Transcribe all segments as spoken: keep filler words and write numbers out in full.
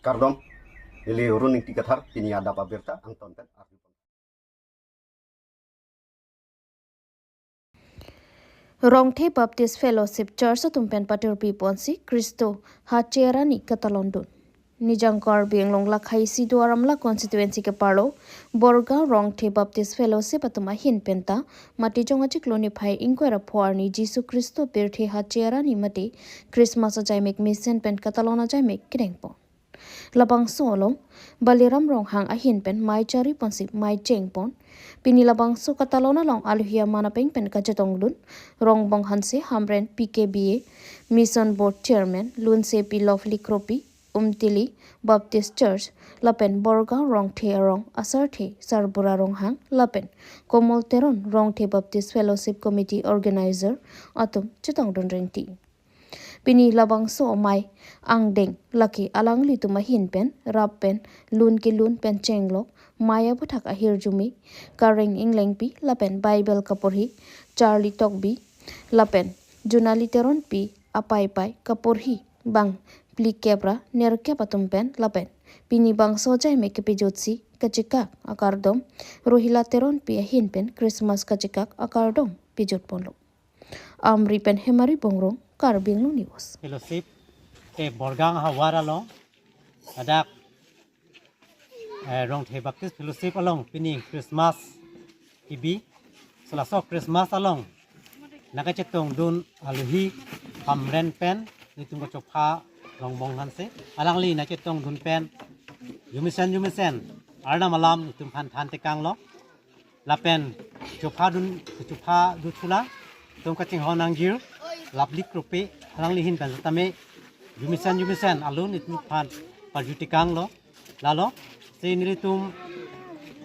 Kardom, neli Run Ingti Kathar, pini adap abirta angton pen arju. Rongthe Baptist Fellowship Church atum pen patirpi ponsi Khristo ha cherani katalondun. Nijang Karbi Anglong lakhai isi Duar Amla constituency keparlo Borgaon Rongthe Baptist Fellowship atum ahin penta Matijong achiklo niphai ingkoi ra pho arni Jisu Khristo pirthe ha cherani mate Christmas ajaimek mesen pen katalon ajaimek kedengpon. Labangso along Baliram Ronghang ahin pen mei chari ponsi mei chengpon. Pini labangso katalon along aluhi aman apeng pen kachetongdun Rongbong Hanse, Hamren P K B A, Mission Board Chairman Lunsepi Lovely Kropi, Umtili Baptist Church, lapen Borgaon Rongthe arong asarthe Sarbura Ronghang, lapen Komol Teron Rongthe Baptist Fellowship Committee Organizer atum chetongdun rengti. Pini labangso amei angdeng lake alanglitum ahin pen rap pen lun kelun pen chenglok mei aputhak ahirjume Kareng Englengpi lapen Bible kaporhi Charlie Tokbi lapen Junali Teronpi apaipai kaporhi bang phlikep ra nerkep atum pen lapen pini bangso ajaimek kepejutsi kachekak akardom Rohila Teronpi ahin pen Christmas kachekak akardom pejutponlo. Amri pen Hemari Bongrung, Karbi Anglong News. Fellowship ke Borgaon havar along, ladak, eh, Rongthe Baptist Fellowship along pini Christmas kebi, so laso Christmas along nangkachetongdun aluhi Hamren pen nelitum kachopha Rongbong Hanse, alangli nangchetongdun pen jumisen jumisen Arnam alam nelitum aphan than tekanglo. Lapen chopha dun, chopha duthula, nelitum kachinghon angjir Lovely Kropi, alangli ahin pen setame jumisen jumisen alun nelitum aphan parju tekanglo. Lalo si nelitum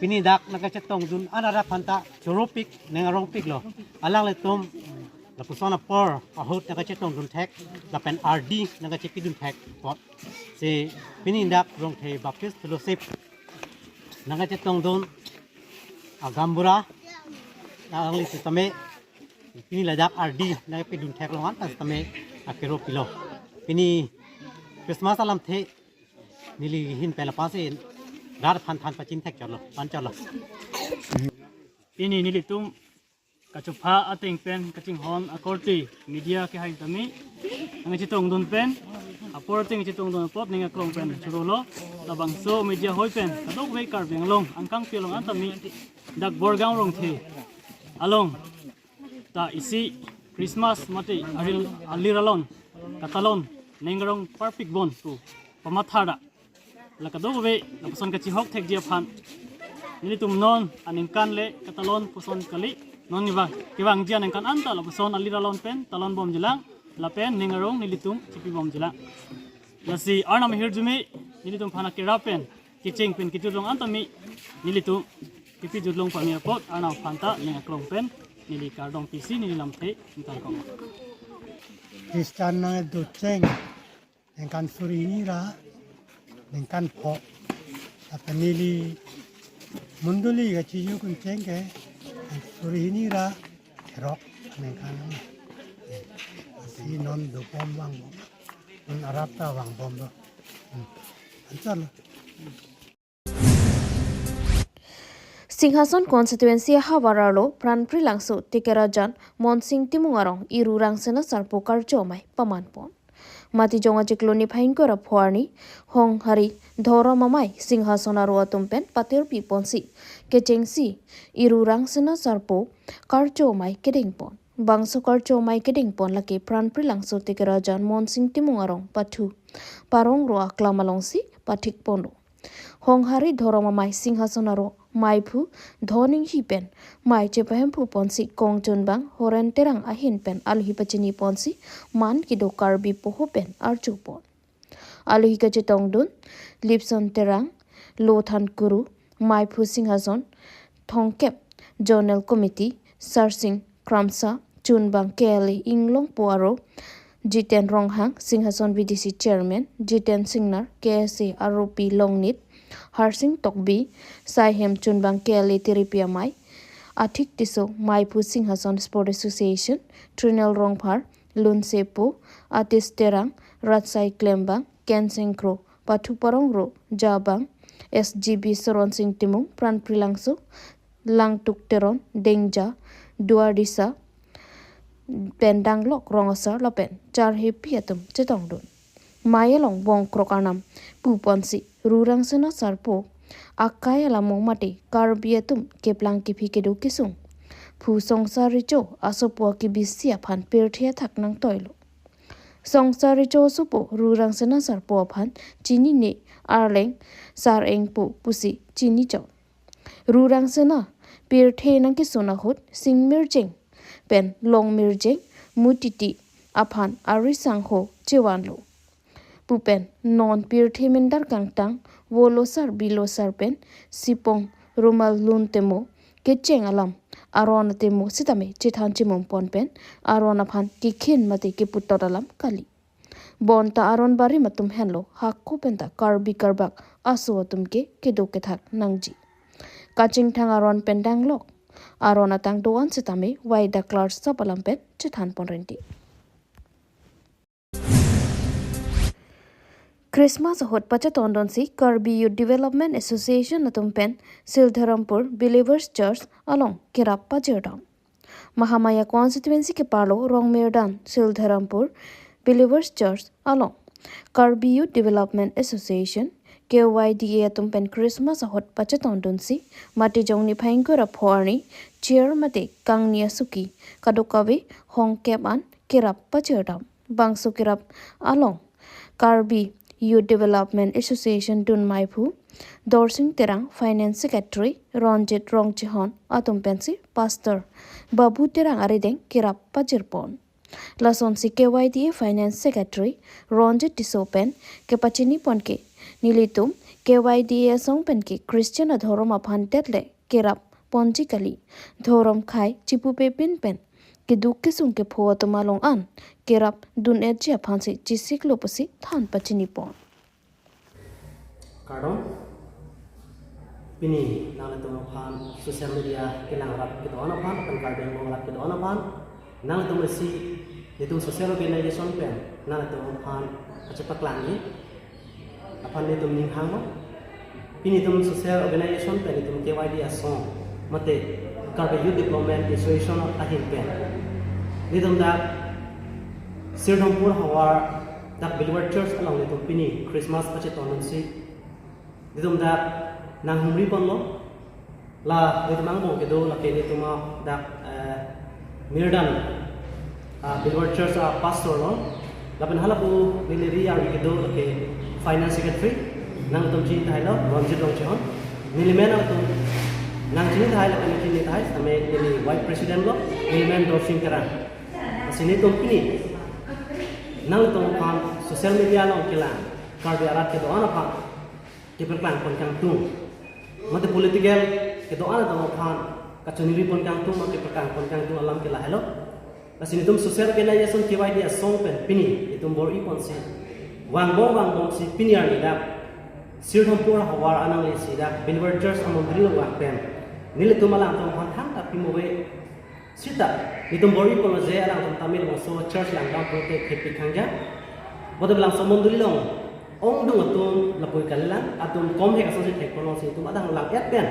pini dak nangkachetongdun an arap aphanta choropik neng arongpiklo. Alanglitum lapuson apor ahut nangkachetongdun thek lapen ardi nangkachepidun thek apot si pini dak Rongthe Baptist Fellowship nangkachetongdun agaonbura alangli setame pini ladak ardi nangpidun theklong an setame akero pilo. Pini Christmas alamthe neli ahin pen lapuson rat aphan than pachin thek cholo, pan cholo. Pini nelitum kachopha ateng pen kachinghon akorte media kehai tame nangchetongdun pen apor ateng chetongdun apot ning aklong pen chorolo. Labangso media hoi pen kadokave Karbi Anglong angkang pilong an tame dak Borgaon Rongthe along ta isi Christmas mate aril alir alon katalon neng arong parpikpon pu pamathara la kadokave lapuson kachihok thekji aphan nelitum non aningkan le katalon puson kali, non kevang, kevangji aningkan anta lapuson alir alon pen talonbomjilang lapen neng arong nelitum chepibomjilang. Lasi Arnam ahirjume nelitum aphan akera pen kecheng pen kejutlong an tame nelitum kepijutlong pame apot Arnam aphanta ning aklong pen neli kardom pisi neli lamthe ingtangkong. Christian nangdotcheng ningkan suri hini ra ningkan pho. Lapen neli mondoli kachijukun cheng ke suri hini ra therok ningkan. Si non dobom vangbom. Non arap ta vangbomlo. Hmm. Anchor lo. Singhason constituency ahavar arlo Pran Prilangso Tekerajan Monsing Timung arong Iru Rangsina Sarpo karcho amei pamanpon. Matijong achiklo niphai ingkoi ra pho arni Honghari Dhorom Amei Singhason aro atum pen patirpi ponsi kechengsi Iru Rangsina Sarpo karcho amei kedengpon. Bangso karcho amei kedengpon lake Pran Prilangso Tekerajan Monsing Timung arong pathu parong ro aklam alongsi pathikponlo. Honghari Dhorom Amei Singhason aro meiphu Dhon Inghi pen mei chepahemphu ponsi kongchunbang Horen Terang ahin pen aluhi pachini ponsi man kedo Karbi poho pen arjupon. Aluhi kachetongdun Lipson Terang, Lothan Kuru, meiphu Singhason thongkep, Zonal Committee, Sarsing Kramsa, chunbang K L A Inglongpo aro, Jiten Ronghang, Singhason V D C Chairman, Jiten Singnar, K S A aropi Longnit, Harsing Tokbi, Saihem chunbang K L A Tiripi Amei, Athik Tisso, meiphu Singhason Sport Association, Trinal Rongphar, Lunsepo, Atis Terang, Ratsai Klembang, Kensing Kro, Pathu Parong Ro, Jabang, S G B Soron Sing Timung, Pranpri Langso, Langtuk Teron, Dengja, Duardisa, pen danglok rong asar lapen charhepi atum chetongdun. Mai along bongkrok arnam puponsi Ru Rangsina Sarpo akai alamong mate Karbi atum keplang kephi kedo kesung phu Songsar Recho asopo kebisi aphan pirthe athak nangtoilo. Songsar Recho asopo Ru Rangsina Sarpo aphan chinine arleng sar engpo pusi chinichok. Ru Rangsina pirthe nangkesun ahut sing mirjeng pen long mirjeng mutiti aphan ari sangho chevanlo pu pen non pirthe mindar kangtang volo sar bilo sar pen sipong rumal lun temo kecheng alam aron atemo sitame chethan chimum pon pen aron aphan kikhin mate keputot alam kali. Bonta aron barim atum henlo hako penta Karbi Karbak aso atum ke kedo kethak nangji. Kachingthang aron pen danglok aron atang do-an sitame waida klar sap alam pen chethan pon renti. Christmas ahut pachetondunsi Karbi Youth Development Association atum pen Sildharampur Believers Church along kerap pajirdam. Mahamaya constituency keparlo Rongmirdan Sildharampur Believers Church along Karbi Youth Development Association, K Y D A atum pen Christmas ahut pachetondunsi mate jongni phai ingkoi ra pho arni chair mate kangni asuki kadokave hongkep an kerap pajirdam. Bangso kerap along Karbi Youth Development Association dunmai phu Dorsing Terang, Finance Secretary, Ronjit Rongchehon atum pensi Pastor Babu Terang arideng kerap pajirpon. Lasonsi K Y D A Finance Secretary Ronjit Tisso pen kepachini pon ke nelitum K Y D A asong pen ke Christian adhorom aphan tetle kerap ponji kali. Dhorom khai chipu pepin pen keduk kesung kepho atum along an kerap dun-etji aphansi chisiklo pusi than pachini pon. Kardom. Pini nanglitum aphan social media kelang rat kedo-an aphan, pen Karbi Anglong rat kedo-an aphan, nanglitum isi itum social organization pen nanglitum aphan kachepaklangji aphan nelitum ning hanglo. Pini itum social organization pen itum K Y D A asong mate Karbi Youth Development Association ahin pen nelitum dak Sildharampur havar dak Believer Church along nelitum pini Christmas pachetondunsi nelitum dak nanghumri ponlo. La nelitum angbong kedo lake nelitum dak, eh, Mirdan, ah, Believer Church a pastor lo. Lapen halapu neli ri arvi kedo lake Finance Secretary, nangtum chini tahai lo, Ronjit Rongchehon. Neli men nangtum nangchini tahai lapen chini tahai, same neli Vice President lo, neli men Dorsing Terang. Lasi nelitum pini nangtum aphan social media along kelang Karbi arat kedo-an aphan kepaklang pon kangtung mate political kedo-an atum aphan kachiningri pon kangtung mate kepaklang pon kangtung alam ke lahelo. Lasi nelitum social organization K Y D A asong pen pini itum bor-i ponsi vangbom vangbomsi pini arni dak Sildharampur havar anang lesi dak Believer Church amondri lo vang pen nelitum alangtum aphan thangta pimo ave. Sita nelitum bor-i ponlo je alangtum tame labangso church langdam pulote khepik khangja. Bonta labangso mondoli along ongdung atum lapu-i kalilang, atum komhek asonsi thek ponlongsi itum adang lang-et pen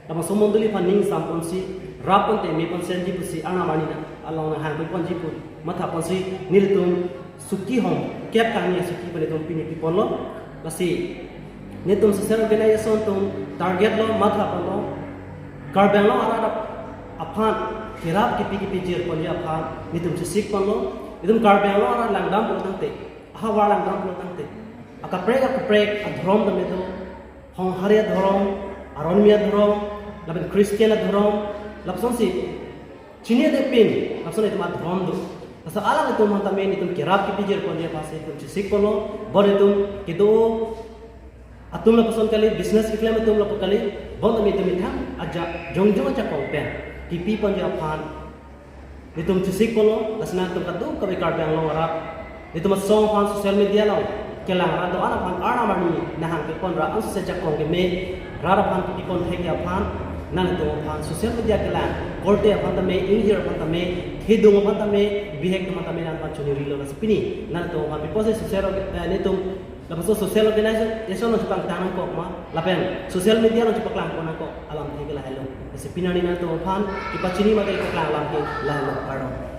labangso mondoli aphan ning sam ponsi, rap ponte me ponsi anji pusi arnam arni na along nanghang ponji pu matha ponsi nelitum suki hongkep kangni asuki pen itum pini pi ponlo. Lasi nelitum social organization atum target lo, matha ponlo, Karbi Anglong arat aphan kerap kepi kepijir ponji aphan nelitum chesik ponlo. Itum Karbi Anglong arat langdam pulo tangte, havar langdam pulo tangte, akaprek akaprek adhorom tame do, Honghari adhorom, Aronmi adhorom, lapen Christian adhorom, lapusonsi chini ade pin, lapuson itum adhorom do. Lasi alanglitum aphan tame nelitum kerap kepijir ponji aphansi itum chesik ponlo, bon itum kedo atum lapuson kali, business keklem atum lapu kali, bon tame itum methang aja jongjong ajakong pen kepi ponji aphan nelitum chesik ponlo. Lasi nangtum kadokave Karbi Anglong arat, nelitum asong aphan social media along kelang rat do-an aphan arnam arni nanghang pipon ra ansi ajakong keme rat aphan kepi pon thek aphan nangtum aphan social media kelang korte aphan tame, ingjir aphan tame, thedung aphan tame, bihek aphan tame nangphan choningri lo. Lasi pini nangtum aphan piposi social, eh, nelitum Lapuson social organization along chepangthang nangkok ma, lapen social media along chepaklang pon nangkok alamthe ke lahelo. Lasi pini arni nangtum aphan kepachini mate kepaklang alam ke lahelo, kardom.